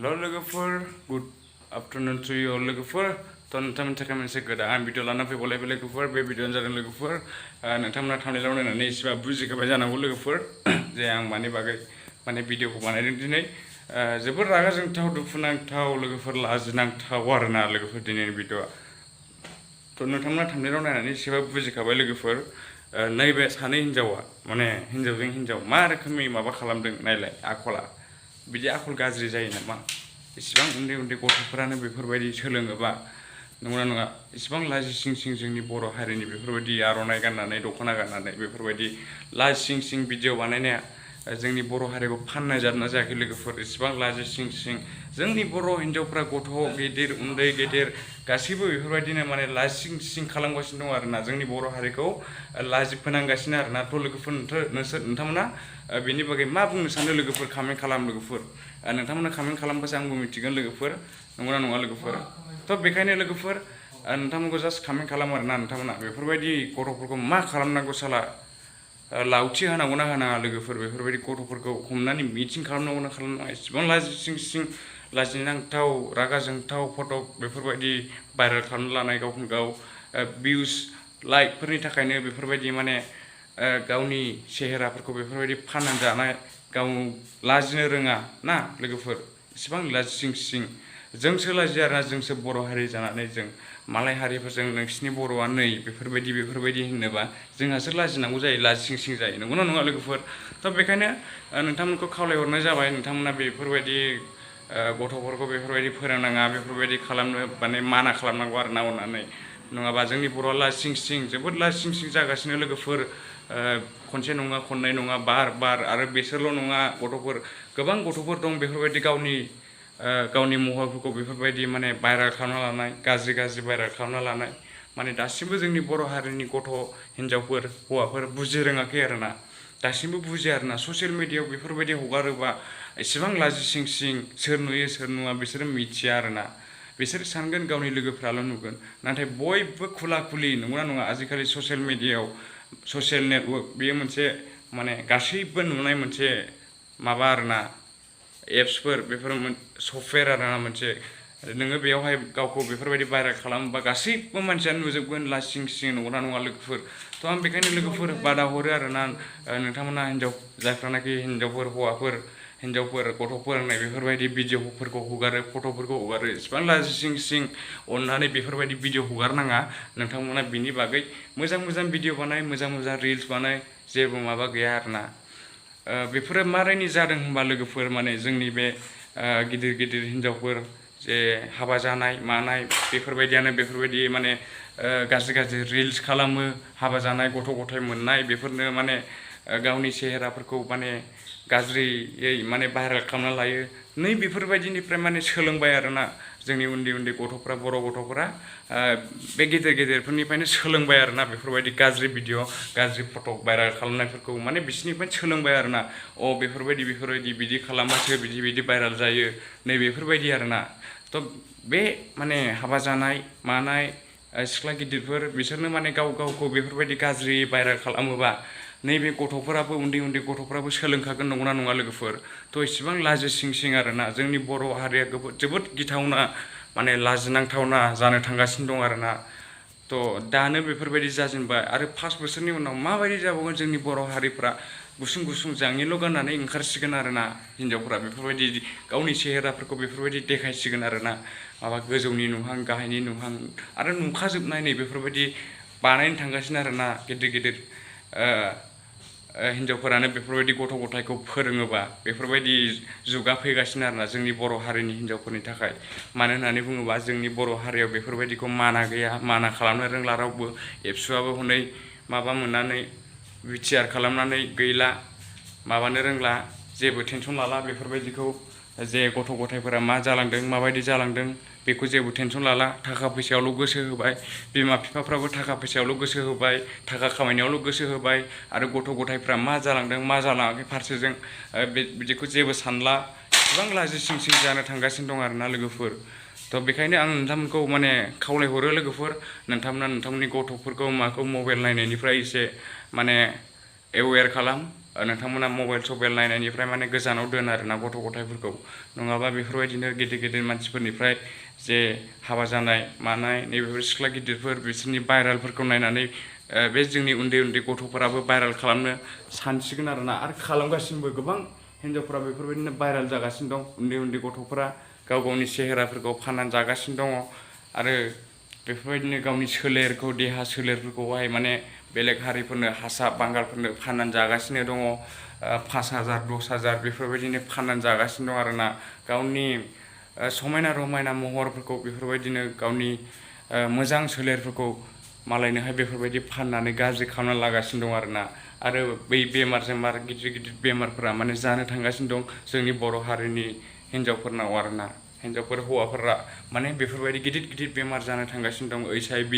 Hello logofoर, good afternoon to you all logofoर. तो नोंथांमोननि थाखाय मोनसे गोदान भिडिअ लाना फैबावलाय लोगोफोर बे भिडिअआनो जादों लोगोफोर नोंथांमोना थांनायाव नायनानै एसेबा बुजिखाबाय जानांगौ लोगोफोर जे आं मानि बागै माने भिडिअखौ बानायदों दिनै जोबोद रागा जोंथाव दुखु नांथाव लोगोफोर लाजिनांथाव आरोना लोगोफोर दिनैनि भिडिअआ तो नोंथांमोना थांनायाव नायनानै एसेबा बुजिखाबाय लोगोफोर नैबे सानै हिनजावा माने हिनजावजों हिनजाव मा रोखोमनि माबा खालामदों नायलाय आखला बिदि आखल गाज्रि जायो नामा इसिबां उन्दै उन्दै गथ'फोरानो बेफोरबायदि सोलोङोबा नंगौना नङा इसिबां लाजिसिंसिं जोंनि बर' हारिनि बेफोरबायदि आर'नाइ गाननानै दख'ना गाननानै बेफोरबायदि लाजिसिंसिं भिडिअ बानायनाया जोंनि बर' हारिखौ फाननाय जादोंना जायाखै लोगोफोर इसिबां लाजिसिंसिं जोंनि बर' हिनजावफ्रा गथ' गिदिर उन्दै गेदेर गासैबो बेफोरबायदिनो माने लाजिसिंसिं खालामगासिनो दं आरोना जोंनि बर' हारिखौ लाजि फोनांगासिनो आरोना थ' लोगोफोर नोंथांमोना बेनि बागै मा बुंनो सानो लोगोफोर कमेन्ट खालाम लोगोफोर नोंथांमोना कमेन्ट खालामबासो आंबो मिथिगोन लोगोफोर नंगौना नङा लोगोफोर थ' बेखायनो लोगोफोर नोंथांमोनखौ जास्ट कमेन्ट खालामो आरोना नोंथांमोना बेफोरबायदि गथ'फोरखौ मा खालामनांगौ साला लावथि होनांगौना होनाङा लोगोफोर बेफोरबायदि गथ'फोरखौ हमनानै मिटिं खालामनांगौना खालामनाङा इसिबां लाजिसिंसिं लाजिनांथाव रागा जोंथाव फट' बेफोरबायदि भाइरेल खालामना लानाय गावखौनो गाव भिउस लाइकफोरनि थाखायनो बेफोरबायदि माने गावनि सेहेराफोरखौ बेफोरबायदि फाननानै जानाय गाव लाजिनो रोङा ना लोगोफोर इसिबां लाजिसिंसिं जोंसो लाजिया आरोना जोंसो बर' हारि जानानै जों मालाय हारिफोरजों नोंसिनि बर'आ नै बेफोरबायदि होनोबा जोंहासो लाजिनांगौ जायो लाजिसिंसिं जायो नंगौना नङा लोगोफोर थ' बेखायनो नोंथांमोनखौ खावलायहरनाय जाबाय नोंथांमोना बेफोरबायदि गथ'फोरखौ बेफोरबायदि फोरोंनाङा बेफोरबायदि खालामनो माने माना खालामनांगौ आरोना अननानै नङाबा जोंनि बर'आ लाजिसिंसिं जोबोद लाजिसिंसिं जागासिनो लोगोफोर खनसे नङा खननै नङा बार आरो बिसोरल' नङा गथ'फोर गोबां गथ'फोर दं बेफोरबायदि गावनि महरफोरखौ बेफोरबायदि माने भाइरेल खालामना लानाय गाज्रि भाइरेल खालामना लानाय माने दासिमबो जोंनि बर' हारिनि गथ' हिनजावफोर हौवाफोर बुजि रोङाखै आरोना दासिमबो बुजिया आरोना ससियेल मिडियायाव बेफोरबायदि हगारोबा एसेबां लाजिसिंसिं सोर नुयो सोर नुवा बिसोरो मिथिया आरोना बिसोर सानगोन गावनि लोगोफ्राल' नुगोन नाथाय बयबो खुला खुलि नंगौना नङा आजिखालि ससियेल मिडियायाव ससियेल नेटवर्क बेयो मोनसे माने गासैबो नुनाय मोनसे माबा आरोना एप्सफोर बेफोर सफ्टवेर आरोना मोनसे नोङो बेयावहाय गावखौ बेफोरबायदि भाइरेल खालामोबा गासैबो मानसियानो नुजोबगोन लाजिसिंसिं नंगौना नङा लोगोफोर थ' आं बेखायनो लोगोफोर बादा हरो आरोना नोंथांमोना जायफ्रानाखि हिनजावफोर गथ' फोरोंनाय बेफोरबायदि भिडिअफोरखौ हगारो फट'फोरखौ हगारो इसिबां लाजिसिंसिं अननानै बेफोरबायदि भिडिअ हगारनाङा नोंथांमोना बिनि बागै मोजां भिडिअ बानाय मोजां रिल्स बानाय जेबो माबा गैया आरोना बेफोरो मारैनि जादों होनबा लोगोफोर माने जोंनि बे गिदिर हिनजावफोर जे हाबा जानाय मानाय बेफोरबायदि माने गाज्रि रिल्स खालामो हाबा जानाय गथ' गथाय मोननाय बेफोरनो माने गावनि सेहेराफोरखौ माने गाज्रियै माने भाइरेल खालामना लायो नै बेफोरबायदिनिफ्राय माने सोलोंबाय आरोना जोंनि उन्दै गथ'फ्रा बर' गथ'फोरा बे गिदिरफोरनिफ्रायनो सोलोंबाय आरोना बेफोरबायदि गाज्रि भिडिअ गाज्रि फट' भाइरेल खालामनायफोरखौ माने बिसोरनिफ्रायनो सोलोंबाय आरोना बेफोरबायदि बिदि खालामबासो बिदि भाइरेल जायो नै बेफोरबायदि आरोना थ' बे माने हाबा जानाय मानाय सिख्ला गिदिरफोर बिसोरनो माने गावखौ बेफोरबायदि गाज्रि भाइरेल खालामोबा नैबे गथ'फोराबो उन्दै गथ'फोराबो सोलोंखागोन नंगौना नङा लोगोफोर थ' इसिबां लाजिसिंसिं आरोना जोंनि बर' हारिया जोबोद गिथावना माने लाजिनांथावना जानो थांगासिनो दं आरोना थ' दानो बेफोरबायदि जाजेनबाय आरो 5 बोसोरनि उनाव माबायदि जाबावगोन जोंनि बर' हारिफ्रा गुसुं जाङिल' गाननानै ओंखारसिगोन आरोना हिनजावफ्रा बेफोरबायदि गावनि सेहेराफोरखौ बेफोरबायदि देखायसिगोन आरोना माबा गोजौनि नुहां गाहायनि नुहां आरो नुखाजोबनाय नै बेफोरबायदि बानायनो थांगासिनो आरोना गिदिर हिनजावफोरानो बेफोरबायदि गथ' गथायखौ फोरोङोबा बेफोरबायदि जुगा फैगासिनो आरोना जोंनि बर' हारिनि हिनजावफोरनि थाखाय मानो होननानै बुङोबा जोंनि बर' हारियाव बेफोरबायदिखौ माना गैया माना खालामनो रोंला रावबो एबसुआबो हनै माबा मोननानै बिटिआर खालामनानै गैला माबानो रोंला जेबो टेनसन लाला बेफोरबायदिखौ जे गथ' गथायफोरा मा जालांदों माबायदि जालांदों बेखौ जेबो टेनसन लाला थाखा फैसायावल' गोसो होबाय बिमा बिफाफ्राबो थाखा फैसायावल' गोसो होबाय थाखा खामायनायावल' गोसो होबाय आरो गथ' गथायफ्रा मा जालांदों मा जालाङाखै फारसेजों बिदिखौ जेबो सानला गोबां लाजिसिंसिं जानो थांगासिनो दं आरोना लोगोफोर थ' बेखायनो आं नोंथांमोनखौ माने खावलायहरो लोगोफोर नोंथांमोना नोंथांमोननि गथ'फोरखौ मबाइल नायनायनिफ्राय एसे माने एवेयार खालाम नोंथांमोना मबाइल सबाइल नायनायनिफ्राय माने गोजानाव दोन आरोना गथ' गथायफोरखौ नङाबा बेफोरबायदिनो गिदिर गिदिर मानसिफोरनिफ्राय जे हाबा जानाय मानाय नैबेफोर सिख्ला गिदिरफोर बिसोरनि भाइरेलफोरखौ नायनानै बे जोंनि उन्दै उन्दै गथ'फोराबो भाइरेल खालामनो सानसिगोन आरोना आरो खालामगासिनोबो गोबां हिन्जावफोरा बेफोरबायदिनो भाइरेल जागासिनो दं उन्दै उन्दै गथ'फोरा गाव गावनि सेहेराफोरखौ फाननानै जागासिनो दङ आरो बेफोरबायदिनो गावनि सोलेरखौ देहा सोलेरफोरखौहाय माने बेलेग हारिफोरनो हारसा बांगालफोरनो फाननानै जागासिनो दङ 5,000 10,000 बेफोरबायदिनो फाननानै जागासिनो दं आरोना गावनि समायना रमायना महरफोरखौ बेफोरबायदिनो गावनि मोजां सोलेरफोरखौ मालायनोहाय बेफोरबायदि फाननानै गाज्रि खालामना लागासिनो दं आरोना आरो बै बेमारजों गिदिर गिदिर बेमारफोरा माने जानो थांगासिनो दं जोंनि बर' हारिनि हिन्जावफोरनाव आरोना हिन्जावफोर हौवाफोरा माने बेफोरबायदि गिदिर गिदिर बेमार जानो थांगासिनो दं HIV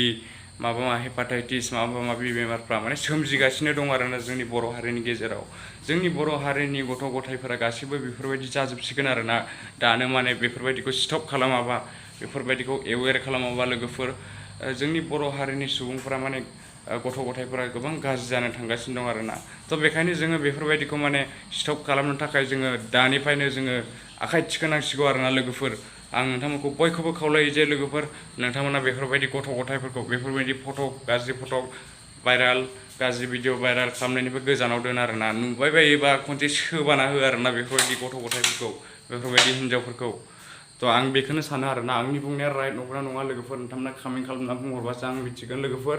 माबा हेपाटाइटिस माबा माबि बेमारफ्रा माने सोमजिगासिनो दं आरोना जोंनि बर' हारिनि गेजेराव जोंनि बर' हारिनि गथ' गथायफोरा गासिबो बेफोरबायदि जाजोबसिगोन आरोना दानो माने बेफोरबायदिखौ स्टप खालामाबा बेफोरबायदिखौ एवेर खालामाबा लोगोफोर जोंनि बर' हारिनि सुबुंफोरा माने गथ' गथायफोरा गोबां गाज्रि जानो थांगासिनो दं आरोना थ' बेखायनो जोङो बेफोरबायदिखौ माने स्टप खालामनो थाखाय जोङो दानिफ्रायनो जोङो आखाइ थिखोनांसिगौ आरोना लोगोफोर आं नोंथांमोनखौ बयखौबो खावलायो जे लोगोफोर नोंथांमोना बेफोरबायदि गथ' गथायफोरखौ बेफोरबायदि गाज्रि फट' भाइरेल गाज्रि भिडिअ भाइरेल खालामनायनिफ्राय गोजानाव दोन आरोना नुबाय बायोबा खनसे सोबाना हो आरोना बेफोरबायदि गथ' गथायफोरखौ बेफोरबायदि हिन्जावफोरखौ थ' आं बेखौनो सानो आरोना आंनि बुंनाया राइट नंगौना नङा लोगोफोर नोंथांमोना कमेन्ट खालामना बुंहरबासो आं मिथिगोन लोगोफोर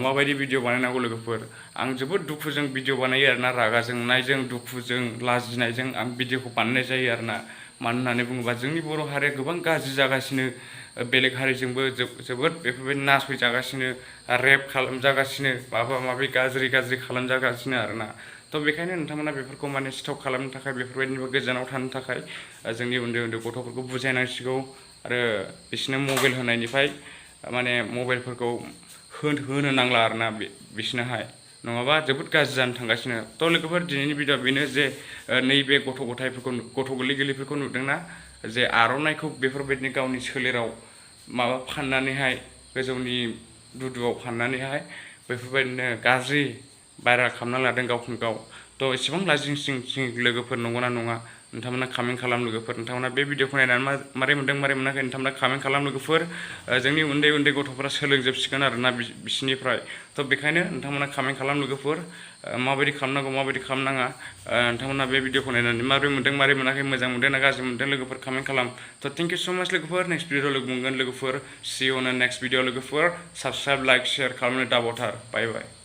माबायदि भिडिअ बानायनांगौ लोगोफोर आं जोबोद दुखुजों भिडिअ बानायो आरोना रागा जोंनायजों दुखुजों लाजिनायजों आं भिडिअखौ बानायनाय जायो आरोना मानो होननानै बुङोबा जोंनि बर' हारिया गोबां गाज्रि जागासिनो बेलेग हारिजोंबो जोबोद बेफोरबायदि नासयजागासिनो रेप खालामजागासिनो माबा माबि गाज्रि खालामजागासिनो आरोना थ' बेखायनो नोंथांमोना बेफोरखौ माने स्टप खालामनो थाखाय बेफोरबायदिनिफ्राय गोजानाव थानो थाखाय जोंनि उन्दै उन्दै गथ'फोरखौ बुजायनांसिगौ आरो बिसोरनो मबाइल होनायनिफ्राय माने मबाइलफोरखौ होनो नांला आरोना बिसोरनोहाय नङाबा जोबोद गाज्रि जानो थांगासिनो थ' लोगोफोर दिनैनि भिडिअ बेनो जे नैबे गथ' गथायफोरखौ गथ' गोरलै गोरलैफोरखौ नुदोंना जे आर'नाइखौ बेफोरबायदिनो गावनि सोलेराव माबा फाननानैहाय गोजौनि दुदुआव फाननानैहाय बेफोरबायदिनो गाज्रि भाइरेल खालामना लादों गावखौनो गाव थ' एसेबां लाजिंसिं लोगोफोर नंगौना नङा नोंथांमोना कमेन्ट खालाम लोगोफोर नोंथांमोना बे भिडिअखौ नायनानै मारै मोन्दों मारै मोनाखै नोंथांमोना कमेन्ट खालाम लोगोफोर जोंनि उन्दै उन्दै गथ'फोरा सोलोंजोबसिगोन आरोना बिसोरनिफ्राय थ' बेखायनो नोंथांमोना कमेन्ट खालाम लोगोफोर माबायदि खालामनांगौ माबायदि खालामनाङा नोंथांमोना बे भिडिअखौ नायनानै माबोरै मोन्दों मारै मोनाखै मोजां मोन्दों ना गाज्रि मोन्दों लोगोफोर कमेन्ट खालाम थ' थेंक इउ स' माच लोगोफोर नेक्स्ट भिडिअ लोगो मोनगोन लोगोफोर सि इउ इन नेक्स्ट भिडिअ लोगोफोर साबस्क्राइब लाइक शेयार खालामनो दाबावथार बाय बाय